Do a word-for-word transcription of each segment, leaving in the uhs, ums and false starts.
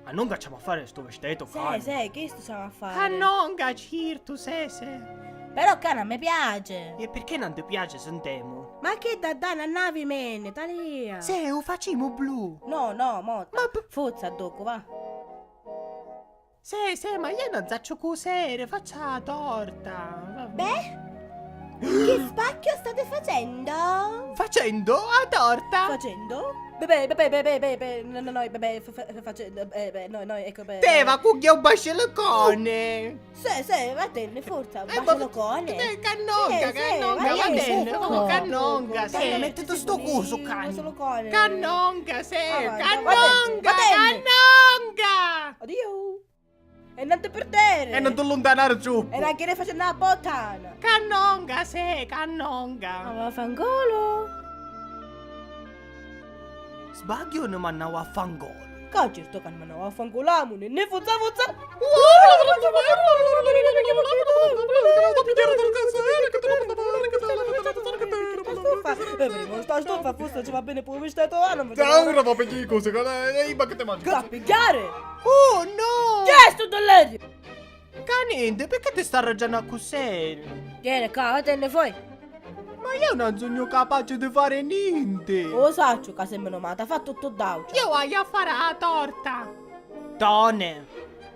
Ma non c'acciamo a fare sto vesteto, sì, cane? Sì, chistu s'havi a fare. Cannonga, cirtu, sì, sì. Però, cane, mi piace. E perché non ti piace, sentemu? Ma chi da dà na navi mene, talia? Sì, u facimu blu. No, no, mo. Ma p- Fuzza, docu, va. Sì, sì, ma io non saccio cus'era, faccia la torta. Vabbè. Beh? Che spacchio state facendo? Facendo la torta? Facendo? Beh, beh, beh, beh, beh, beh, beh, no, no, no, beh, beh, fa-, fa-, facendo, beh, beh, no, no, ecco, beh, Te beh. Va cu ghia u bascilicone! Sì, sì, vattenne, forza, eh, bascilicone. Eh, cannonga, sì, sì, cannonga, vattenne, vattenne, forza, cannonga, sì. Dai, mettiti sto coso, cane. Bascilicone. Cannonga, sì, ah, cannonga, vattenne, vattenne. Cannonga! Oddio! E non ti perdere! E non ti luntanare troppo! E non chiede facendo la bottana! Cannonga, sì, cannonga! Ma vaffanculo! Sbagghiu o mi mannau a fangolo? Ca certo ca mi mannau a fangolo, amu, ne, ne, fuzza, fuzza! Eh, prima sta stoffa, forse ci va bene pure vestito, ah, non vedo l'ora. Ora va a pigghiare cose, eh, ma che te mangi? Che va a pigghiare? Oh, no! Chi è sto delirio? Ca nenti, perché ti sta arraggiannu accussì? Tieni, ca, vattenne fuori. Ma io non sugnu capace di fare niente. Lo saccio ca sei menomata, fa tutto d'autro. Io voglio fare la torta. Tone.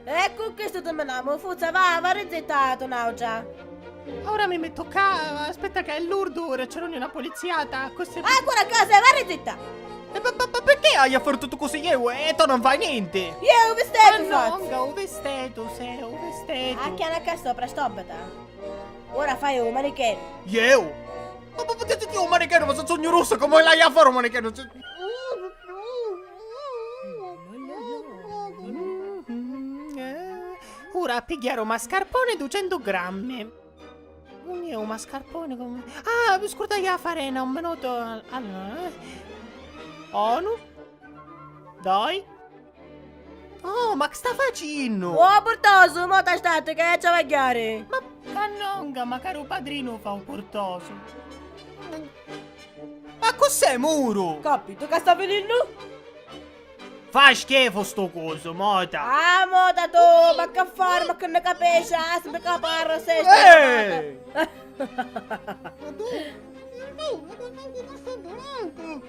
Ecco, questo ti menamo, fuzza, va, va, rizittato, naucia. Ora mi metto ca, aspetta che è lurdo, ora c'è una poliziata, così. Ah, ancora a casa, va, rizitta. E pa-, pa-, pa-, perché hai a fare tutto così? Io, e tu non fai niente. Io, u vesteto faccio. Cannonga, u vesteto, sì, u vesteto. Ah, chiana a casa sopra, stopata. Ora fai u manichino. Io? Ma, ma, ma, io u manichino, ma se sognu rossa, come l'hai a fare u manichino? Cioè, ora a pigghiare u mascarpone ducentu grammi. Unn'è u mascarpone? Come? Ah, mi scurdai a farina, un minuto. Al-, allora, eh. Unu, doi. Oh, ma che sta facennu? Oh, purtosu, mo t'astati che ci travagghiari. Ma cannonga, ma caru padrinu fa u purtosu. Ma cos'è, muru? Capito che sta finennu? Fa schifo sto coso, mota. Ah, mota tu, ma che fai, ma che ne capisci? Ah, sempre che parlo, sei... Eh! Ma tu, ma tu, ma tu, ma tu, ma tu,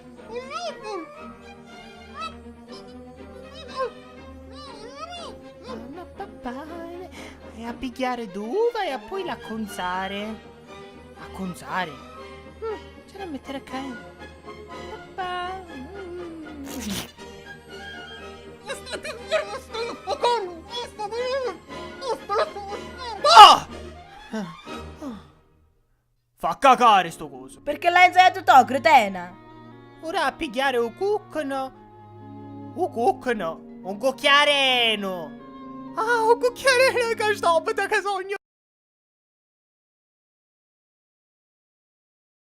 Mamma, papà, e a pigghiari d'uva e a poi l'accunzari. Accunzari? Mm, c'è da mettere che... Papà, mm. Basta, basta, basta, basta, basta, basta, basta. Ah! Fa cacari sto coso. Perché l'hai inzaiatu tu, cretena? Ora a pigghiari u cuccano. U cuccano? Un cucchiarenu! Ah, un cucchiarenu che stopita che sognu!